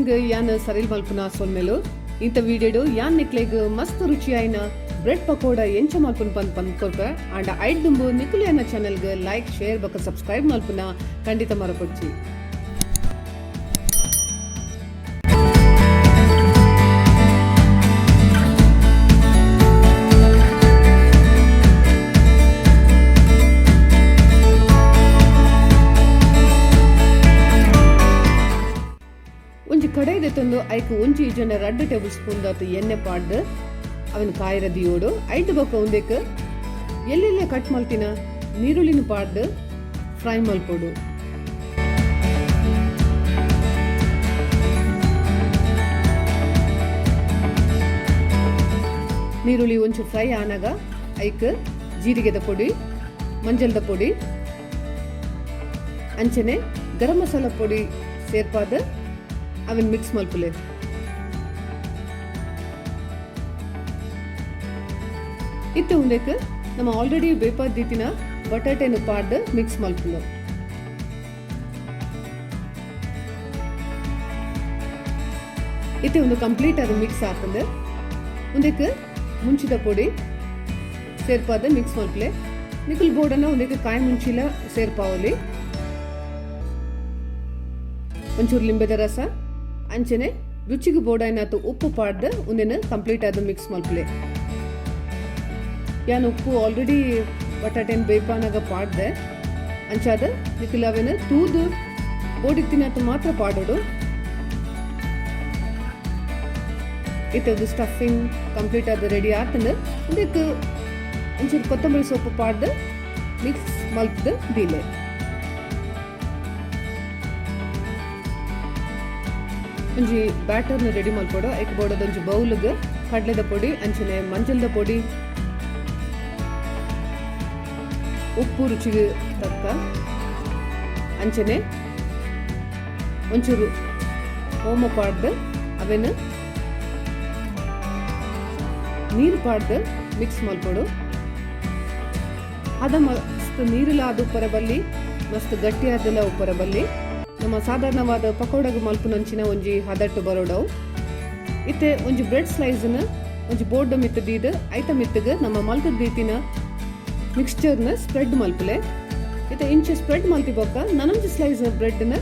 Kitchen ಗ್ ಯಾನ್ ಸರಿಲ್ ಮಲ್ಪುನ ಸೊಲ್ಮೆಲು. ಇಂತ ವಿಡಿಯೋಡು ಯಾನ್ ನಿಕ್ಲೆಗ್ ಮಸ್ತ್ ರುಚಿಯಾಯಿನ ಬ್ರೆಡ್ ಪಕೋಡ ಎಂಚ ಮಲ್ಪುನ ಪಂದ್ ಪಂದ್ ಕೊರ್ಪೆ. ಆಂಡ ಐಡ್ ದುಂಬು ನಿಕುಲು ಎನ್ನ ಚಾನೆಲ್ ಗ್ ಲೈಕ್, ಶೇರ್ ಬೊಕ ಸಬ್ಸ್ಕ್ರೈಬ್ ಮಲ್ಪುನ ಖಂಡಿತ ಮರಪೊಡ್ಚಿ. ಒಂಜಿ ಕಡಾಯಿ ದೆತ್ತೊಂದು ಐಕ್ ಒಂಜಿ ಇಜ್ಜಂಡ ರಡ್ಡ್ ಟೇಬಲ್ ಸ್ಪೂನ್ ದಾತ್ ಎಣ್ಣೆ ಪಾಡ್ದ್ ಅವೆನ್ ಕಾಯೆರೆ ದೀವೊಡು. ಐಟ್ ಬೊಕ್ಕ ಉಂದೆಕ್ ಎಲ್ಲೆಲ್ಲೆ ಕಟ್ ಮಲ್ತಿನ ನೀರುಳ್ಳಿನ್ ಪಾಡ್ದ್ ಫ್ರೈ ಮಲ್ಪೊಡು. ನೀರುಳ್ಳಿ ಒಂಚೂರು ಫ್ರೈ ಆನಗ ಐಕ್ ಜೀರಿಗೆದ ಪೊಡಿ, ಮಂಜಲ್ದ ಪೊಡಿ ಅಂಚನೆ ಗರಂ ಮಸಾಲ ಪೊಡಿ ಸೇರ್ಪಾದ್ ಅವೆನ್ ಮಿಕ್ಸ್ ಮಲ್ಪುಲೆ. ಇತ್ತೆ ಉಂದೆಕ್ ನಮ ಆಲ್ರೆಡಿ ಬೇಪಾದ್ ದೀತಿನ ಬಟಾಟೆನ್ ಪಾಡ್ದ್ ಮಿಕ್ಸ್ ಮಲ್ಪುಲೆ. ಇತ್ತೆ ಉಂದು ಕಂಪ್ಲೀಟ್ ಆದ್ ಮಿಕ್ಸ್ ಆತ್ಂಡ್. ಉಂದೆಕ್ ಮುಂಚಿದ ಪೊಡಿ ಸೇರ್ಪಾದ್ ಮಿಕ್ಸ್ ಮಲ್ಪುಲೆ. ನಿಕುಲು ಬೋಡನ ಉಂದೆಕ್ ಕಾಯಿ ಮುಂಚಿಲ ಸೇರ್ಪಾವೊಲಿ. ಒಂಚೂರು ಲಿಂಬೆದ ರಸ ಅಂಚನೆ ರುಚಿಗ್ ಬೋಡಾಯಿನಾತ್ ಉಪ್ಪು ಪಾಡ್ದ್ ಉಂದೆನ್ ಕಂಪ್ಲೀಟ್ ಆದ್ ಮಿಕ್ಸ್ ಮಲ್ಪುಲೆ. ಯಾನ್ ಉಪ್ಪು ಆಲ್ರೆಡಿ ಬಟಾಟೆನ್ ಬೇಯ್ಪಾನಗ ಪಾಡ್ದೆ. ಅಂಚಾದ್ ನಿಕುಲು ಅವೆನ್ ತೂದು ಬೋಡಿತ್ತಿನಾತ್ ಮಾತ್ರ ಪಾಡೊಡು. ಇತ್ತೆ ಉಂದು ಸ್ಟಫಿಂಗ್ ಕಂಪ್ಲೀಟ್ ಆದ್ ರೆಡಿ ಆತ್ಂಡ್. ಉಂದೆಕ್ ಒಂಚೂರು ಕೊತ್ತಂಬರಿ ಸೊಪ್ಪು ಪಾಡ್ದ್ ಮಿಕ್ಸ್ ಮಲ್ತ್ದ್ ದೀಲೆ. ಒಂಜಿ ಬ್ಯಾಟರ್ನ್ ರೆಡಿ ಮಲ್ಪೊಡು. ಐಕ್ ಬೋಡಾದ್ ಒಂಜಿ ಬೌಲ್ಗ್ ಕಡ್ಲೆದ ಪೊಡಿ ಅಂಚನೆ ಮಂಜಲ್ದ ಪೊಡಿ, ಉಪ್ಪು ರುಚಿಗ್ ತಕ್ಕ ಅಂಚನೆ ಒಂಚೂರು ಓಮ ಪಾಡ್ದ್ ಅವೆನ್ ನೀರ್ ಪಾಡ್ದ್ ಮಿಕ್ಸ್ ಮಲ್ಪೊಡು. ಅದ ಮಸ್ತ್ ನೀರುಲ ಆದ್ ಉಪ್ಪರೆ ಬಲ್ಲಿ, ಮಸ್ತ್ ಗಟ್ಟಿ ಆದ್ಲ ಉಪ್ಪರೆ ಬಲ್ಲಿ. ನಮ ಸಾಧಾರಣವಾದ್ ಪಕೋಡಗ್ ಮಲ್ಪುನಂಚಿನ ಒಂಜಿ ಹದಟ್ ಬರೊಡವು. ಇತ್ತೆ ಒಂಜಿ ಬ್ರೆಡ್ ಸ್ಲೈಸ್ ನ್ ಒಂಜಿ ಬೋರ್ಡ್ ದ ಮಿತ್ತ್ ದೀದ್ ಐತ ಮಿತ್ತ್ ಗ್ ನಮ ಮಲ್ತ್ ದೀತಿನ ಮಿಕ್ಸ್ಚರ್ ನ್ ಸ್ಪ್ರೆಡ್ ಮಲ್ಪುಲೆ. ಇತ್ತೆ ಇಂಚ ಸ್ಪ್ರೆಡ್ ಮಲ್ತಿ ಬೊಕ್ಕ ನನೊಂಜಿ ಸ್ಲೈಸ್ ಬ್ರೆಡ್ ನ್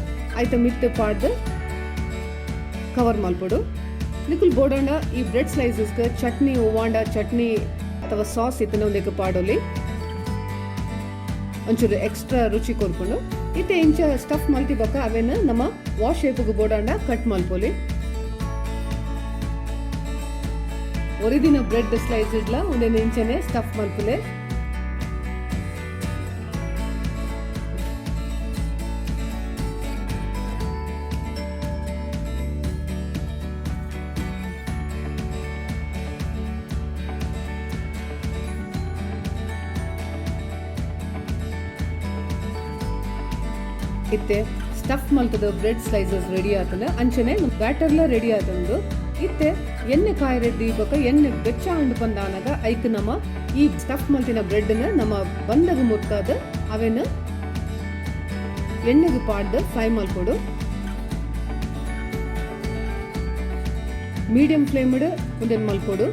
ಐತ ಮಿತ್ತ್ ಪಾಡ್ದ್ ಕವರ್ ಮಲ್ಪೊಡು. ನಿಕುಲು ಬೋಡಾಂಡ ಈ ಬ್ರೆಡ್ ಸ್ಲೈಸಸ್ ಗ್ ಚಟ್ನಿ ಒವ್ವಾಂಡ ಚಟ್ನಿ ಅಥವಾ ಸಾಸ್ ಇತ್ತ್ಂಡ ಉಂದೆಕ್ ಪಾಡೊಲಿ. ಒಂಚೂರು ಎಕ್ಸ್ಟ್ರಾ ರುಚಿ ಕೊರ್ಪುಂಡು. ಇತ್ತೆ ಇಂಚ ಸ್ಟಫ್ ಮಲ್ತಿ ಬೊಕ್ಕ ಅವೆನ್ ನಮ ವಾ ಶೇಪ್ ಗ್ ಬೋಡಾಂಡ ಕಟ್ ಮಲ್ಪೊಲಿ. ಒರಿದಿನ ಬ್ರೆಡ್ ಸ್ಲೈಸ್ ಡ್ಲ ಉಂದೆನ್ ಇಂಚನೆ ಸ್ಟಫ್ ಮಲ್ಪುಲೆ. ಇತ್ತೆ ಸ್ಟಫ್ ಮಲ್ತ್ದ್ ಬ್ರೆಡ್ ಸ್ಲೈಸಸ್ ರೆಡಿ ಆತ್ಂಡ್. ಅಂಚನೆ ಬ್ಯಾಟರ್ಲ ರೆಡಿ ಆತುಂಡು. ಇತ್ತೆ ಎಣ್ಣೆ ಕಾಯರೆ ದೀಬೊಕ ಎಣ್ಣೆ ಬೆಚ್ಚ ಆಂಡ್ ಪಂದ್ ಆನಗ ಐಕ್ ನಮ ಈ ಸ್ಟಫ್ ಮಲ್ತಿನ ಬ್ರೆಡ್ ನ್ ನಮ ಬಂದಗ್ ಮುರ್ಕಾದ್ ಅವೆನ್ ಎಣ್ಣೆಗ್ ಪಾಡ್ದ್ ಫ್ರೈ ಮಲ್ಪೊಡು. ಮೀಡಿಯಂ ಫ್ಲೇಮ್ ಡ್ ಉಂದೆನ್ ಮಲ್ಪೊಡು.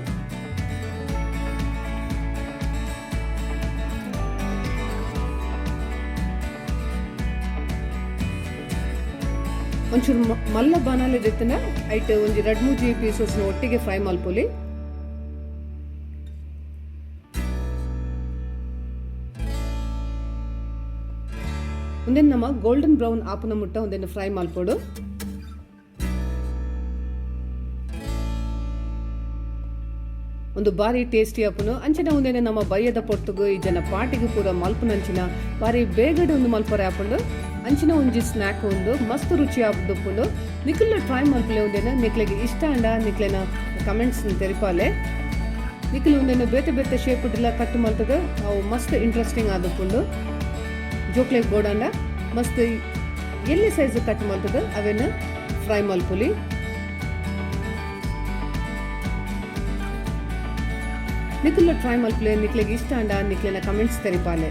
ಒಂಚೂರು ಮಲ್ಲ ಬಾಣಲೆ ದೆತ್ತ್ಂಡ ಐಟ್ ಒಂಜಿ ರಡ್ಡ್ ಮೂಜಿ ಪೀಸಸ್ ನ್ ಒಟ್ಟಿಗೆ ಫ್ರೈ ಮಲ್ಪೊಲಿ. ಉಂದೆನ್ ನಮ ಗೋಲ್ಡನ್ ಬ್ರೌನ್ ಆಪುನ ಮುಟ್ಟ ಉಂದೆನ್ ಫ್ರೈ ಮಲ್ಪೊಡು. ಉಂದು ಬಾರಿ ಟೇಸ್ಟಿ ಆಪುಂಡು. ಅಂಚನೆ ಉಂದೆನ್ ನಮ ಬಯ್ಯದ ಪೊರ್ತುಗು ಇಜ್ಜಂಡ ಪಾರ್ಟಿಗ್ ಪೂರ ಮಲ್ಪುನಂಚಿನ ಬಾರಿ ಬೇಗಡ್ ಉಂದು ಮಲ್ಪರೆ ಆಪುಂಡು. ಅಂಚಿನ ಒಂಜಿ ಸ್ನಾಕ್ ಉಂದು ಮಸ್ತ್ ರುಚಿ ಆದ್ ಉಪ್ಪುಂಡು. ನಿಕುಲ್ಲ ಟ್ರೈ ಮಲ್ಪುಲೆ ಉಂದೆನ್ ನಿಕ್ಲೆಗ್ ಇಷ್ಟ ಆಂಡ ನಿಕ್ಲೆನ ಕಮೆಂಟ್ಸ್ ನ್ ತೆರಿಪಾಲೆ. ನಿಕುಲು ಉಂದೆನ್ ಬೇತೆ ಬೇತೆ ಶೇಪ್ ಡ್ ಲ ಕಟ್ ಮಲ್ತ್ ದ್ ಅವು ಮಸ್ತ್ ಇಂಟ್ರೆಸ್ಟಿಂಗ್ ಆದ್ ಉಪ್ಪುಂಡು. ಜೋಕ್ಲೆಗ್ ಬೋಡಾಂಡ ಮಸ್ತ್ ಎಲ್ಯ ಸೈಜ್ ಕಟ್ ಮಲ್ತ್ ದ್ ಅವೆನ್ ಫ್ರೈ ಮಲ್ಪೊಲಿ. ನಿಕುಲ್ಲ ಟ್ರೈ ಮಲ್ಪುಲೆ ನಿಕ್ಲೆಗ್ ಇಷ್ಟ ಆಂಡ ನಿಕ್ಲೆನ ಕಮೆಂಟ್ಸ್ ತೆರಿಪಾಲೆ.